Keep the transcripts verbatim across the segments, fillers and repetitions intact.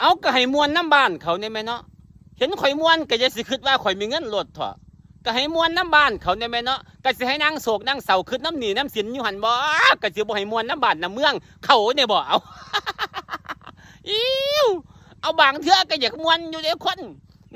เอา ก็ให้ม่วนนำบ้านเขาแหน่แหมเนาะ เห็นข่อยม่วนก็อย่าสิคิดว่าข่อยมีเงินโลดเถาะ ก็ให้ม่วนนำบ้านเขาแหน่แหมเนาะ ก็สิให้นั่งโศกนั่งเศร้าคิดนำหนี้นำสินอยู่หั่นบ่ ก็สิบ่ให้ม่วนนำบ้านนำเมืองเขาแหน่บ่ เอา อิ้ว เอา บางเทื่อก็อยากม่วนอยู่เด้คน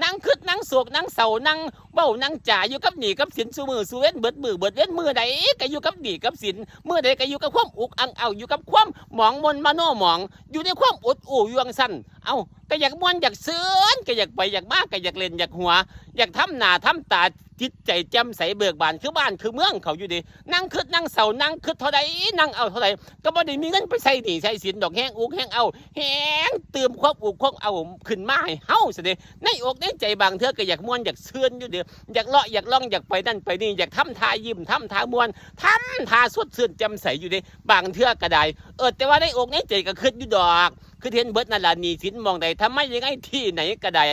นั่งคิดนั่งโศกนั่งเศร้านั่งเว้านั่งจ๋าอยู่กับหนี้กับสินซุมื้อซุเว็น เบิดมื้อเบิดเว็น มื้อใดก็อยู่กับหนี้กับสิน มื้อใดก็อยู่กับความอุกอังเอา อยู่กับความหมองมนมโนหมอง อยู่ในความอดอู้อยู่จั่งซั้น เอ้า ก็อยากม่วนอยากซื่น ก็อยากไปอยากมา ก็อยากเล่นอยากหัว อยากทำหน้าทำตา จิตใจแจ่มใสเบิกบานคือบ้านคือเมืองเขาอยู่เด้ นั่งคิดนั่งเศร้านั่งคิดเท่าใดนั่งเอาเท่าใด ก็บ่ได้มีเงินไปใส่หนี้ใส่สินดอก แฮงอุกแฮงเอา แฮงเติมความอุกความเอาขึ้นมาให้เฮาซะเด้ ในอกในใจบางเทื่อก็อยากม่วนอยากซื่นอยู่เด้ อยากเลาะอยากล่องอยากไปนั่นไปนี่ อยากทำท่ายิ้มทำท่าม่วน ทำท่าสดชื่นแจ่มใสอยู่เด้ บางเทื่อก็ได้ เออ แต่ว่าในอกในใจก็คิดอยู่ดอก คิดเห็นเบิดนั่นล่ะ หนี้สินหม่องใด ทำไมยังไง ที่ไหนก็ได้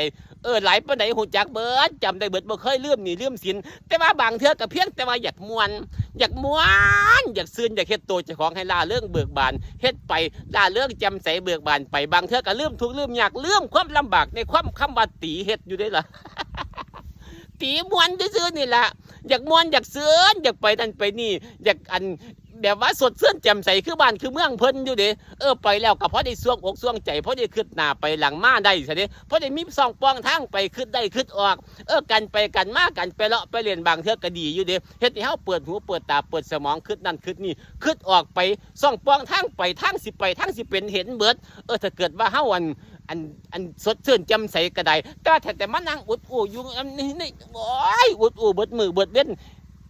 เออ หลายปานใดฮู้จักเบิด จำได้เบิด บ่เคยลืมหนี้ลืมสิน แต่ว่าบางเทื่อก็เพียงแต่ว่าอยากม่วน อยากม่วน อยากซื่น อยากเฮ็ดโตเจ้าของให้ร่าเริงเบิกบาน เฮ็ดไปร่าเริงแจ่มใสเบิกบานไป บางเทื่อก็ลืมทุกข์ลืมยาก ลืมความลำบากในความคำว่าตีเฮ็ดอยู่เด้ล่ะ ตีม่วนซื่อๆนี่ล่ะ อยากม่วนอยากซื่น อยากไปนั่นไปนี่ อยากอัน แบบว่าสดชื่นแจ่มใสคือบ้านคือเมืองเพิ่นอยู่เด้ เออ ไปแล้วก็พอได้ส่วงอกส่วงใจ พอได้คิดหน้าไปหลังมาได้ซะเด้ พอได้มีช่องป่องทางไป คิดได้คิดออก เออ กันไปกันมา กันไปเลาะไปเล่น บางเทื่อก็ดีอยู่เด้ เฮ็ดให้เฮาเปิดหูเปิดตาเปิดสมอง คิดนั่นคิดนี่ คิดออกไป ช่องป่องทางไป ทางสิไป ทางสิเป็น เห็นเบิด เออ ถ้าเกิดว่าเฮาอัน อัน อันสดชื่นแจ่มใสก็ได้ แต่ถ้าแต่มานั่งอุดอู้อยู่อันนี้นี่ โอ้ย อุดอู้เบิดมื้อเบิดเว็น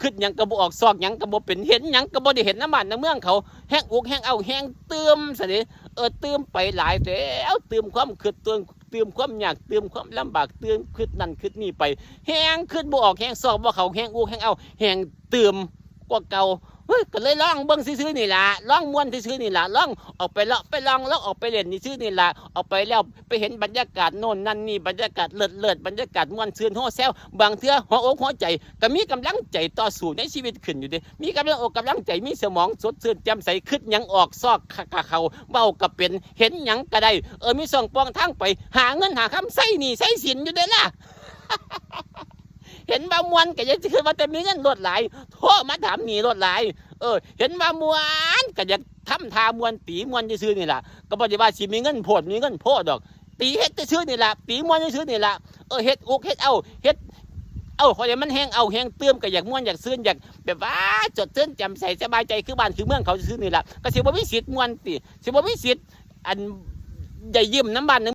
คิดหยังก็บ่ออก ซอกหยังก็บ่เป็น เห็นหยังก็บ่ได้เห็นนำบ้านนำเมืองเขา แฮงอุกแฮงเอา แฮงตื่มซะเด้ เออ ตื่มไปหลายแล้ว ตื่มความคิด ตื่ม ตื่มความยาก ตื่มความลำบาก ตื่มคิดนั่นคิดนี่ไป แฮงคิดบ่ออก แฮงซอกบ่เข้า แฮงอุกแฮงเอา แฮงตื่มกว่าเก่า เฮ้ย ก็เลยลองเบิ่งซื่อๆนี่ล่ะ ลองม่วนซื่อๆนี่ล่ะ ลองออกไปเลาะไปล่อง ลองออกไปเล่นซื่อๆนี่ล่ะ ออกไปแล้วไปเห็นบรรยากาศโน่นนั่นนี่ บรรยากาศเลิศๆ บรรยากาศม่วนซื่นโฮแซว บางเทื่อหัวอกหัวใจก็มีกำลังใจต่อสู้ในชีวิตขึ้นอยู่เด้ มีกำลังอกกำลังใจ มีสมองสดชื่นแจ่มใส คิดหยังออก ซอกกะเข้า เว้าก็เป็น เห็นหยังก็ได้ เออ มีช่องป่องทางไป หาเงินหาคำ ใส่หนี้ใส่สินอยู่เด้ล่ะ เห็นว่าม่วนก็อย่าสิคิดว่าแต่มีเงินโลดหลาย โทรมาถามหนี้โลดหลาย เออ เห็นว่าม่วนก็อยากทำท่าม่วน ตีม่วนซื่อๆนี่ล่ะ ก็บ่ได้ว่าสิมีเงินโพดมีเงินโพดดอก ตีเฮ็ดซื่อๆนี่ล่ะ ตีม่วนซื่อๆนี่ล่ะ เออ เฮ็ดอุกเฮ็ดเอา เฮ็ด เอา เขาเรียกมันแฮงเอาแฮงตื่ม ก็อยากม่วนอยากซื่น อยากแบบว่าสดชื่นแจ่มใสสบายใจคือบ้านคือเมืองเขาซื่อๆนี่ล่ะ ก็สิบ่มีสิทธิ์ม่วนติ สิบ่มีสิทธิ์ อัน ได้ยิ้มนำบ้านนำ